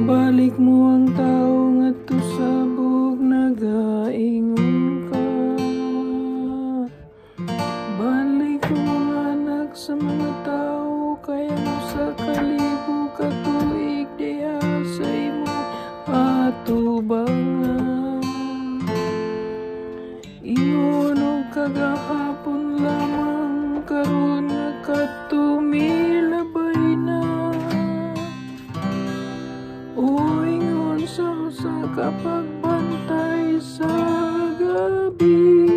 Balik mo ang tao ngadto sa bug nagaingon ka. Balik mo mga anak sa mga tao kay ang 1,000 ka tuig diha sa imong atubangan ingon og kagahapon lamang, karon nga kadto milabay na, o ingon sa usa ka pagbantay sa gabi.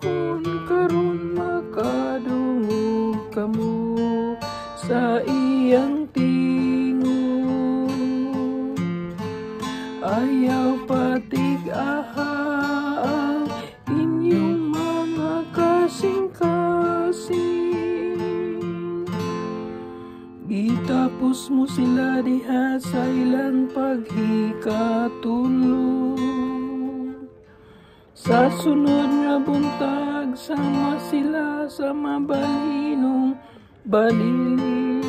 Kung karon makadungog kamo sa iyang tingog, ayaw patig-aha ang inyong mga kasing-kasing. Gitapos mo sila diha sa ilang paghikatulog. Sa sunod nga buntag, sama sila sa mabalhinong balili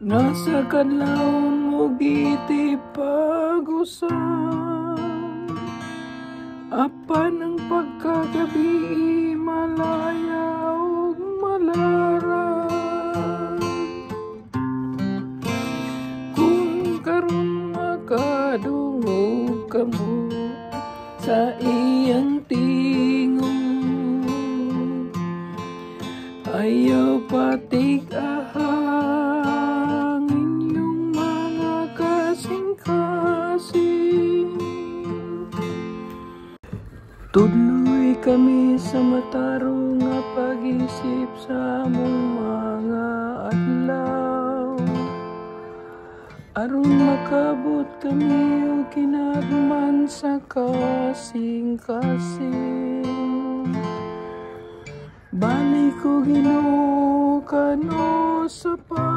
nga sa kadlawon mo gitipag-usab. Apan ang pagkagabii malaya ug malarag. Kung karon makadungog kamo sa iyang tingog, ayaw patig-aha ang inyong mga kasing-kasing. Tudloi kami sa matarong nga pag-isip sa among mga adlaw, aron makabot kami og kinatman sa kasing-kasing. Balik ko, Ginoo, kanu-sa pa.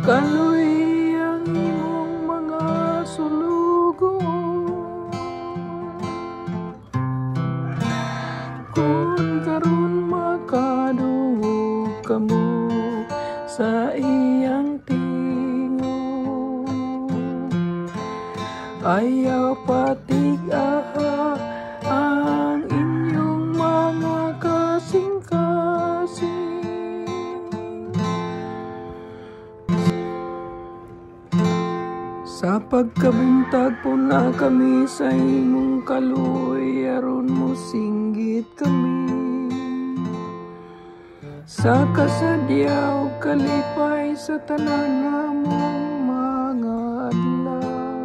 Kaluoyi ang imong mga sulugoon. Kung karon makadungog kamo sa iyang tingog, ayaw patig-aha ang inyong mga kasing-kasing. Sa pagkabuntag puna kami sa imong kaluoy aron mosinggit kami sa kasadya ug kalipay sa tanan namong mga adlaw.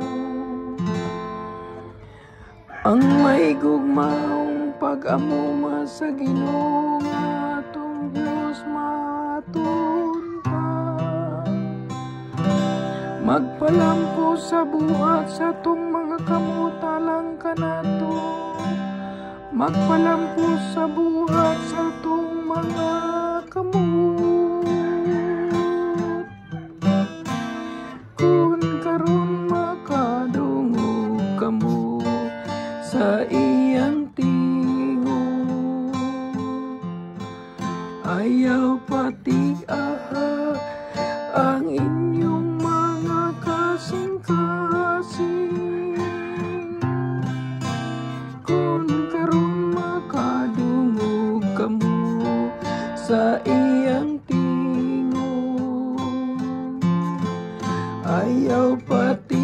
Ang mahigugmaong pag-amuma sa Ginoo nga atong Dios matud pa. Magpalampo sa buhat sa atong mga kamot alang kanato. Magpalampo sa buhat sa atong mga kamot. Kung karon makadungog kamo sa iyang tingog, ayaw patig-aha ang inyong mga kasing-kasing. Kung karon makadungog kamo sa iyang tingog, ayaw patig